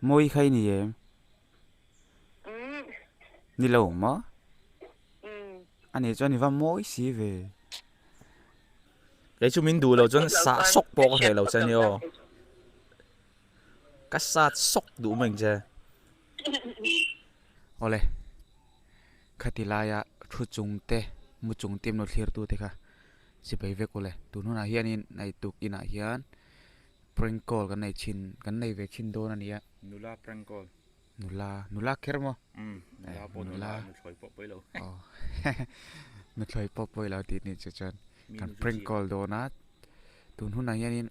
Mawi kha i ni em? Ni lo maw? A nih chuan i va mawi si ve. Kei chu min duh lo chuan sah sawk pawh ka hreh lo che a ni aw. Ka sat sawk duh mai ang che. Awle, khati laia thu chung te, mu chung te an lo thlir tu te kha sipai vek awle. Tun hunah hianin naituk inah hian prank call kan nei thin, kan nei ve thin dawn a ni a. Nula prank call. Nula, nula kher maw? Umm, nula pawh nula, nuthlawi pawh pawi lo. Aw, nuthlawi pawh pawi lo tih ni chu chuan kan prank call dawn a. Tun hunah hianin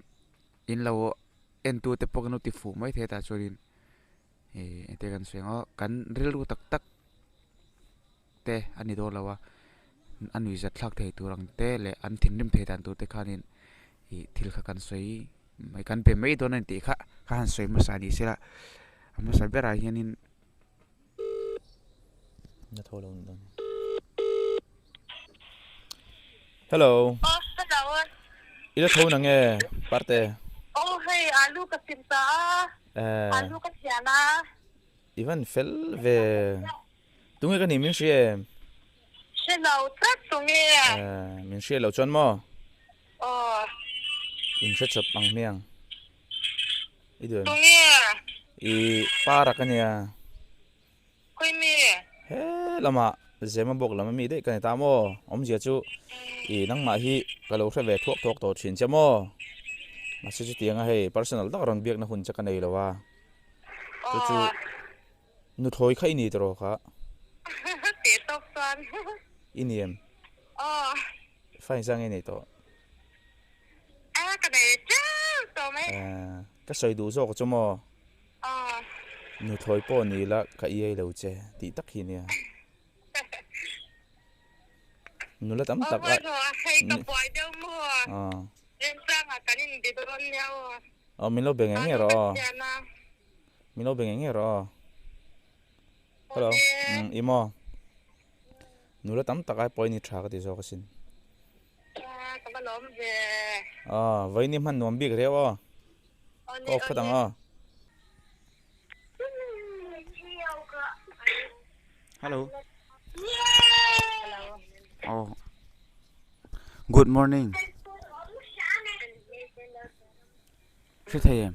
in lo entute pawh kan lo ti fuh mai thei a tah chuanin ih engte kan sawi ang aw, kan rilru tak tak te a ni dawn lo a, a nuihzat thlak thei tur ang te leh an thinrim thei dan tur te khanin ih thil kha kan sawi mai kan pe mai dawn a ni tih kha ka han sawi hmasa ni sela a hmasa berah hianin Na tho lo ni dawn. Hello. Oh, hello. I la tho na nge parte? Oh, hei alu ka sim ta a. Eh. Alu ka thian a. I van fel ve. Tunge ka nih min hria em? Hre lo tlat tunge. Eh, min hria lo chuan maw? Aw. In hre chawp ang hmiang. I duh em? Tunge? I para ka nia. Khawi mi? He lamah Zema bawk lam ami daih ka ni ta maw? Awmzia chu i nangmah hi ka lo hre ve thuak thuak tawh thin che maw? Mahse chutianga hei personal tak rawn biakna hun che ka nei lo a. Chu chu Nuthlawi kha i ni tawh kha. Teh tawp chuan. I ni em? Aw. Fine zang i nei tawh. A ka nei teuh tawh mai. Eh, ka sawi duh zawk chu maw? Aw. Nuthlawi pawh ni la ka iai lo che tih tak hi nia. Nula tam tak a. Aw hei ka buai deuh maw? Aw. Remchangah kan inbe dawn nia aw. Aw min lo be ngei ngei rawh aw. Min lo be ngei ngei rawh aw. Hello. Um, i maw? Nula tam tak ai pawh i ni tha ka ti zawk asin. Ka va lawm ve. Aw, vawiin i hman nuam bik reuh aw. Ka awk phawt ang aw. Hello. Oh. Good morning. Hre thei em?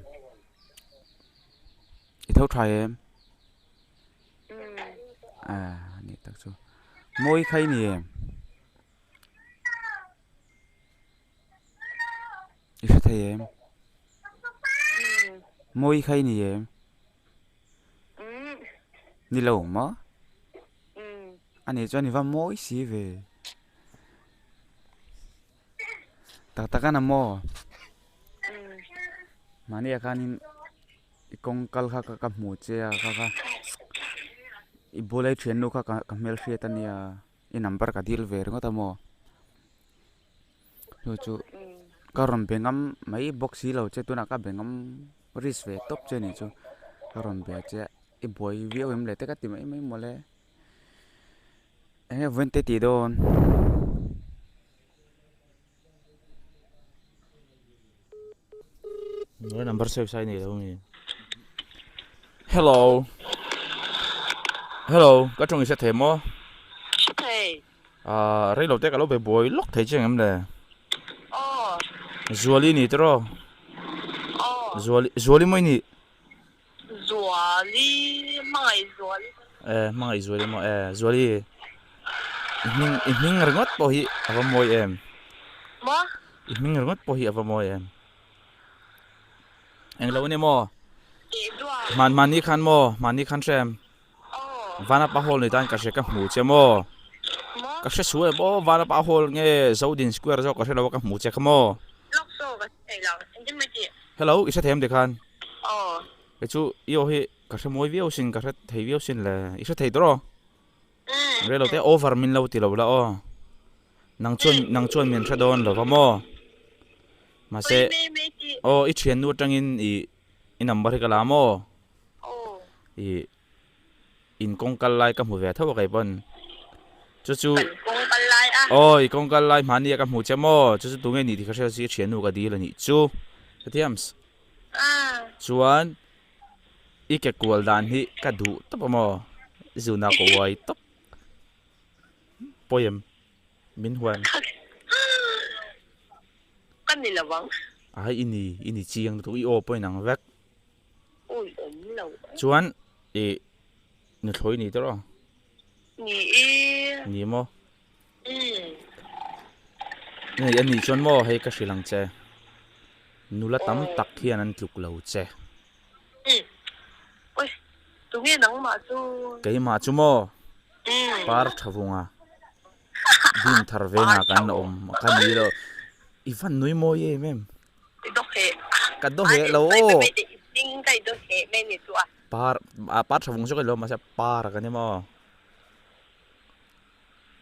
I tho tha em? À, ni tak chu. Mawi kha i ni em? I hre thei em? Mawi kha i ni em? Ni lo maw? A nih chuan i va mawi si ve. Tak tak a na maw? Mahni ah khanin i kawng kal kha ka hmu che a kha kha i bula i thiannu kha ka hmelhriat a nia i number ka dil ve ringawt a maw chu chu ka rawn be ngam mai bawk si lo che tunah ka be ngam risk ve tawp che nih chu ka rawn be che a i buai viau em le te ka ti mai mai mawle eng nge vawiin te tih dawn. Number save sai nei lo mi. Hello. Hello, ka tawng i hre thei maw? Hre thei. Ah, rei lo te ka lo be buai lawk thei che ang em le? Aw. Zuali ni tiraw? Aw. Zuali, Zuali maw i nih? Zuali, hmangaih Zuali. Eh, hmangaih Zuali maw? Eh, Zuali, i hming, i hming ringawt pawh hi a va mawi em? Maw? I hming ringawt pawh hi a va mawi em? Eng lo a ni maw? Hman hmanni khan maw? Hmanni khan hre em? Vanapa Hall ni tan ka hria ka hmu che maw? Ka hre su em aw, Vanapa Hall nge Zodin Square zawk ka hre lo a ka hmu che kha maw? Hello, i hre thei em tikhan? Kei chu i aw hi ka hre mawi viau sin, ka hre thei viau sin le, i hre thei tawh rawh. Rei lo te over min lo ti lo la aw. Nang chuan nang chuan min hre dawn lo va maw? Mahse aw i thiannu atangin i i number hi ka la maw? I in kawng kal lai ka hmu ve tho a kei pawn. Chu chu aw i kawng kal lai hmani a ka hmu che maw? Chu chu tunge nih tih ka hre si i thiannu ka dil a nih chu. Hetiams. Chuan. I ke kual dan hi ka duh tawp a maw? Zuna ka uai tawp. Poem min huan. Ka ni lo ang. Ai i ni, i ni chiang lutuk, i aw pawh inang vek. Awi awm lo. Chuan i nuthlawi ni tawh rawh. Ni e. Ni maw? Nei a nih chuan maw hei ka hrilh ang che. Nula tam tak hian an tluk lo che. Tunge nangmah chu? Keimah chu maw? Par tha vunga din thar vengah kan awm ka ni lo. I van nui mawi em em? Ka daw heh lo aw. Par par tha vung chu ka ni lo mahse par ka ni maw?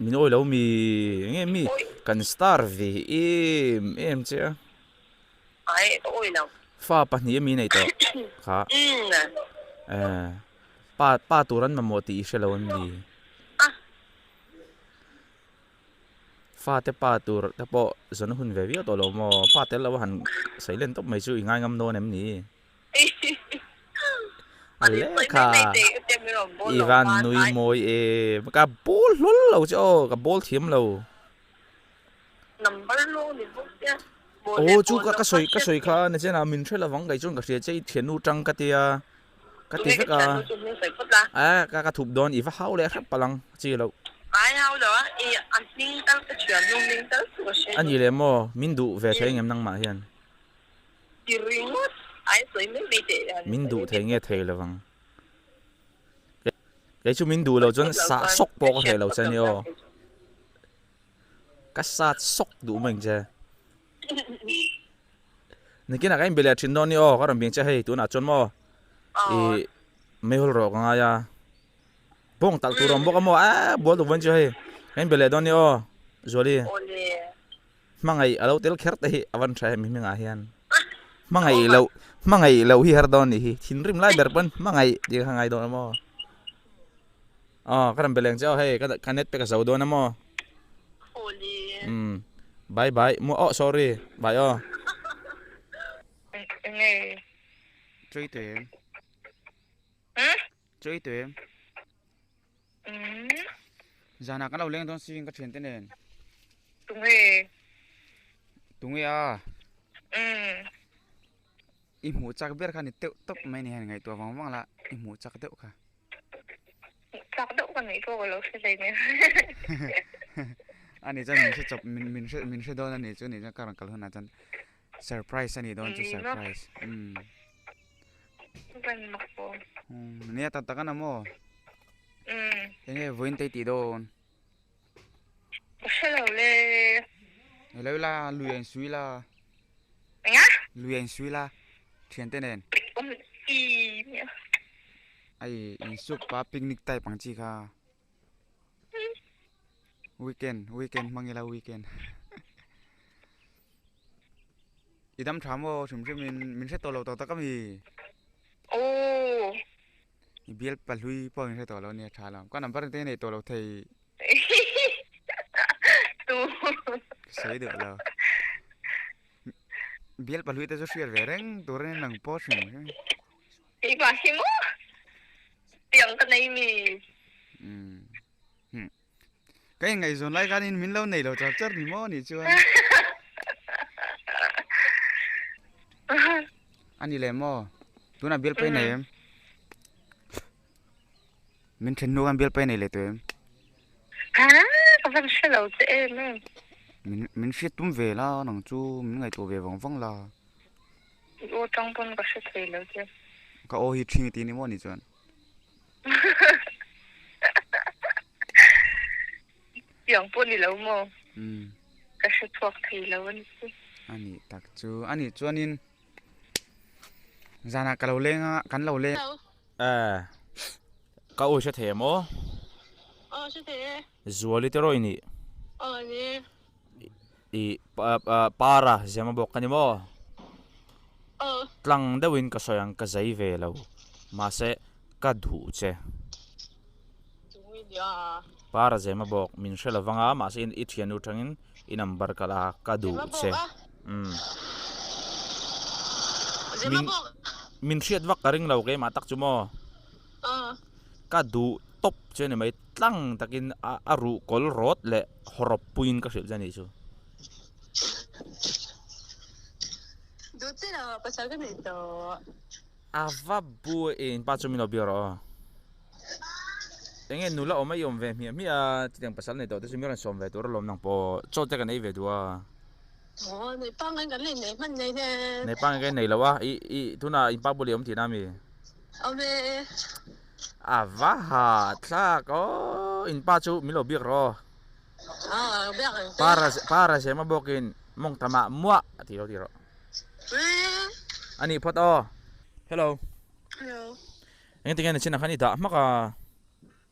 Min awi lo mi eng nge mi kan star ve em em che a. Ai ka awi lo. Fa pahnih ami nei tawh kha. Eh pa pa tur an mamawh tih i hre lo an ni. Fa te pa tur te pawh zawn hun ve viau tawh lo maw pa tel lo a han sawi len tawp mai chu i ngai ngam dawn em ni. A lehkha i van nui mawi em ka bawl hlawl lo che aw ka bawl thiam lo aw chu ka sawi ka sawi kha ni chen a min hre lovang kei chuan ka hria che i thiannu tang ka tia ka ti vek a a ka ka thup dawn i va hau leh hrep palh ang chi loh a ni leh maw min duh ve thei ang em nangmah hian. Ti ringawt ai sawi mai mai teh hian. Min duh thei nge thei lo vang. Kei chu min duh lo chuan sah sawk pawh ka hreh lo che nia aw. Ka sat sawk duh mai ang che. Nikinah ka inbe leh thin dawn nia aw ka rawn bing che hei tunah chuan maw i meihawl rawh ka ngai a. Bawng talh tur a awm bawk a maw a bual duh vawiin chu hei ka inbe leh dawn nia aw Zuali. Hmangaih a lo tel kher te hi a van tha em hmingah hian hmangaih loh hmangaih loh hi har dawn nih hi thinrim lai ber pawn hmangaih tih kha ngai dawn a maw aw ka rawn be leng che aw hei ka ka net pek a zo dawn a maw umm bye bye maw aw sorry bye aw. Choi tui em? Choi tui em? Zanah kan lo leng dawn sin ka thiante nen. Tunge? Tunge a? I hmuh chak ber kha ni teuh tawp mai ni hian ngaihtuah vang vang la i hmuh chak deuh kha. Hmuh chak deuh ka nih pawh ka lo hre hlei nen. A nih chuan min hre chawp min min hre min hre dawn a nih chu nih chuan ka rawn kal hunah chuan surprise a nih dawn chu surprise. Umm. Nia tak tak a na maw? Enge vawiin te i tih dawn? Ka hre lo le. Elo ila lui a insui la. Enga? Lui a insui la thiante nen. Ai insuk pa picnic type ang chi kha. Weekend weekend hmang ila weekend. I dam tha maw hrim hrim in min hre tawh lo tawh tak ami? Aww. I bial pahlui pawh min hre tawh lo ania tha lo. Ka number te nei tawh lo thei. Tu. Ka sawi duh lo. Bial pahlui te chu hriat ve reng tur ania nang pawh hrim hrim. Keimah hi maw? Tiang ka nei mi. Umm. Ka inngaihzawn lai khanin min lo nei lo char char ni maw nih chuan. A ni leh maw? Tunah bial pai nei em? Min then hnu khan bial pai nei leh tawh em? Ha, ka van hre lo che em em. Min min hriat tum ve la nang chu min ngaihtuah ve vang vang la. I aw tang pawn ka hre thei lo che. Ka aw hi ṭhing ti ni maw nih chuan? Tiang pawh ni lo maw? Ka hre chhuak thei lo a ni chu. A nih tak chu. A nih chuanin zanah ka lo leng a, kan lo leng. Eh, ka awi hre thei em aw? Aw hre thei e. Zuali te rawh i nih? Aw ni. I para zema bawk a ni maw? Aw. Tlang deuhin ka sawi ang ka zai ve lo. Mahse ka duh che. Para zema bawk min hre lo vang a mahse i thiannu tangin i number ka la ka duh che. Umm. Zema bawk. Min hriat vak ka ring lo keimah tak chu maw? Ka duh tawp che ni mai tlang takin a ruh kawl rawt leh hawrawp puiin ka hrilh che nih chu. Duh che lo, pasal ka nei tawh. A va bu e in pa chu min lo biak rawh aw. Enge nula awm a i awm ve hmiah hmiah a, chutiang pasal nei tawh te chu mi rawn sawm ve tur alawm nang pawh chaw te kan ei ve duh a. Aw nei pangai kan lei nei hman nei nen. Nei pangai kan nei lo a, i i tunah in pa bul i awm tihna ami? Awm e. A va ha thlak aw, in pa chu min lo biak rawh aw. Aw biak ang che. Para para zema bawkin mawng ta mah muah a ti lo ti rawh. A nih phawt aw. Hello. Hello. Engtin nge nichinah khan i dah hmak a?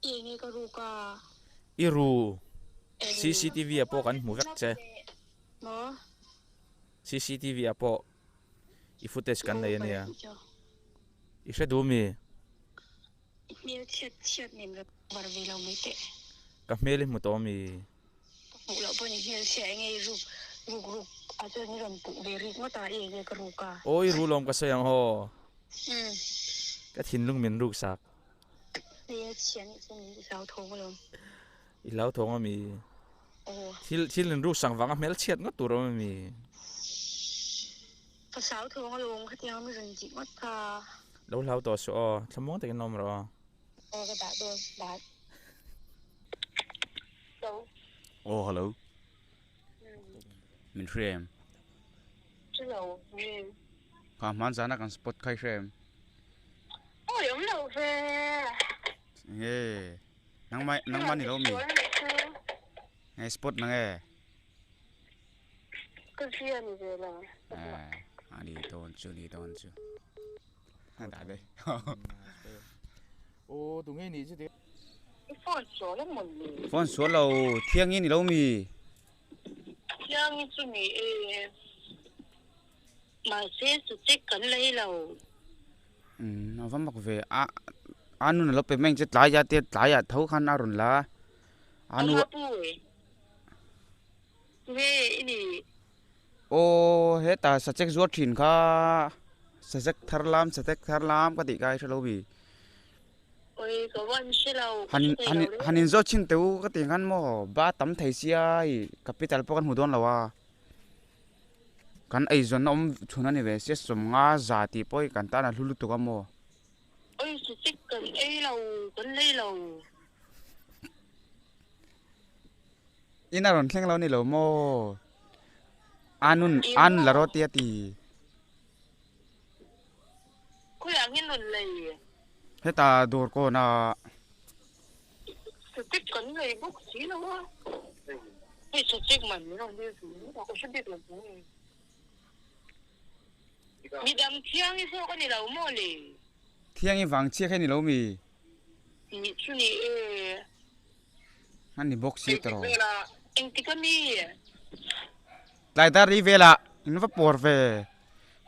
I enge ka ruk a? I ru. CCTV ah pawh kan hmu vek che. Maw? CCTV ah pawh i footage kan nei ania. I hre duh mi? I hmel chhiat chhiat nen ka var ve lo mai teh. Ka hmel i hmu tawh mi? Ka hmuh loh pawhin i hmel chhia enge i ruk ruk ruk a chuan i rawn puh ve rik ngawt a i enge ka ruk a. Aw i ru lawm ka sawi ang haw. Ka thinlung min ruk sak. Hmel chhia nih chuan i hlauthawng alawm. I hlauthawng ami? Aw. Thil thil in ruk sak vanga hmel chhiat ngawt tur awm ami? Ka hlauthawng alawm khatiang mi rawn tih ngawt kha. Lo hlau tawh suh aw, thlamuang takin awm rawh aw. Aw ka dah dawn, dah. Hello. Aw hello. Min hria em? Hello, min. Kha hman zana kan spot kha i hria em? Awi awm lo ve. Nge nangmah nangmah ni lo mi? Nge spot na nge? Ka zia ni ve lo. Eh, ani dawn chu ni dawn chu. A dah daih. Aw tu nge ni chu ti. I phone sual a mawn ni? Phone sual lo, thiangi ni lo mi? Thiangi chu ni e. Mahse chu check kan lei lo. Umm a va mak ve a a nun a lo pe mai ang che tlai a te tlai ah tho khan a rawn la a nu Ama pu e nge i ni. Aw heta sachek zuar thin kha sachek thar lam sachek thar lam ka tih kha i hre lo mi. Oi ka van hre lo ka Han hre thei han lo reng. han inzawt thin teh u ka tih khan maw ba tam thei sia i capital pawh kan hmu dawn lo a. Kan eizawnna awm chhun a ni ve sia sawmnga za tih pawh hi kan tan a hlu lutuk a maw? Oi sachek kan ei lo, kan lei lo. In a rawn thleng lo a ni lo maw? Anun an la rawt tia ti. Khawiah nge rawn lei? Heta dawr kawn a. Sachek kan lei bawk si lo a. Hei sachek man min rawn dil chu a ka hre bik lo chu. Midang thiang i zawk a ni lo maw le? Thiang i vang chiah kha ni lo mi? Nih chu ni e. A ni bawk si tawh. Engtik a mi? Tlai dar ri velah in va pawr ve.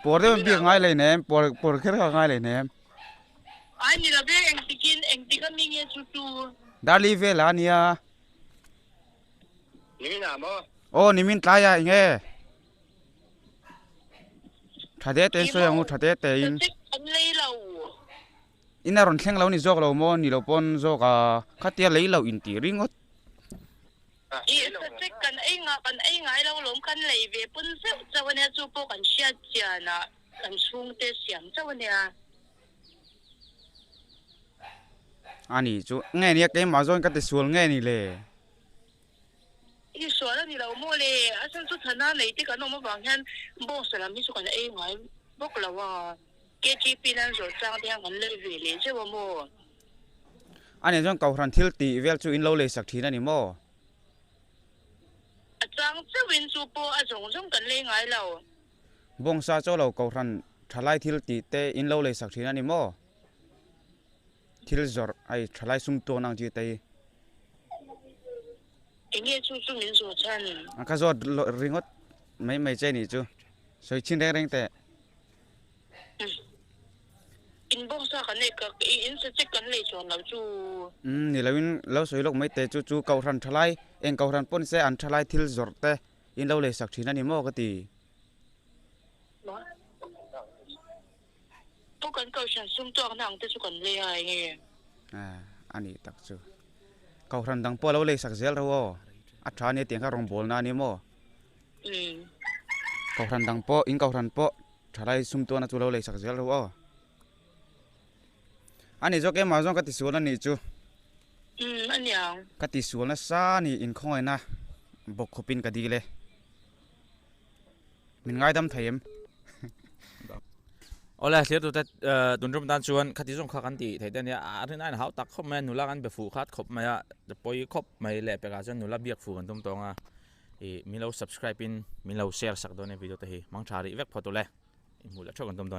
Pawr deuh in biak ngai lei nem, pawr pawr kher kha ngai lei nem. Ai ni lo ve engtikin engtik a mi nge chu chu? Dar li velah a nia. Nimin ah maw? Aw nimin tlai ah eng e. Tha te te in sawi ang u tha te te in. An lei lo. In a rawn thleng lo ni zawk lo maw ni lo pawn zawk a khatia lei lo in tih ringawt. I sachek kan ei ngah kan ei ngai lo lawm kan lei ve pawn zeuh chauh ania chu pawh kan hriat chian ah kan chhungte siam chauh ania. A ni chu nge nia keimah zawn ka ti sual nge ni le. I sual a ni lo maw le a chhan chu thana nei te kan awm avang hian boss lam hi chu kan ei ngai bawk lo a. KTP nan zawrh chang te hian kan lei ve leh zeuh a maw? A nih chuan Kohhran thil tih vel chu in lo lei sak thin a ni maw? A chang chauhin chu pawh a zawng zawng kan lei ngai lo. Bawngsa chaw lo Kohhran thalai thil tih te in lo lei sak thin a ni maw? Thil zawrh ai thalai sum tuak nang chi te hi. Enge chu chu min zawh chhan? Ka zawt ringawt mai mai che nih chu. Sawi chhin reng reng teh. In bawngsa kan nei ka in sachek kan lei chuan lo chu. Umm ni lo in lo sawi lawk mai teh chu chu Kohhran thalai eng Kohhran pawn se an thalai thil zawrh te in lo lei sak thin a ni maw ka ti. Kohhran sum tuakna ang te chu kan lei a enge? A, a nih tak chu. Kohhran dang pawh a lo lei sak zel ro aw. A tha ania tiang kha rawngbawlna a ni maw? Kohhran dang pawh, in kohhran pawh thalai sum tuakna chu lo lei sak zel ro aw. A ni zawk em ah zawng ka tisual a nih chu. Umm, a niang. Ka tisual nasa a ni inkhawngaihna bawk khawpin ka dil e. Min ngaidam thei em? Awle thlir tute tun tum tan chuan khati zawng kha kan tih theih te ania a rin aiin a hau tak khawp mai a nula kan be fuh khat khawp mai a pawi khawp mai leh pekah chuan nula biak fuh kan tum tawng a ih min lo subscribe in min lo share sak dawn nia video te hi hmang tha rih vek phawt ule i hmuh leh theuh kan tum dawn.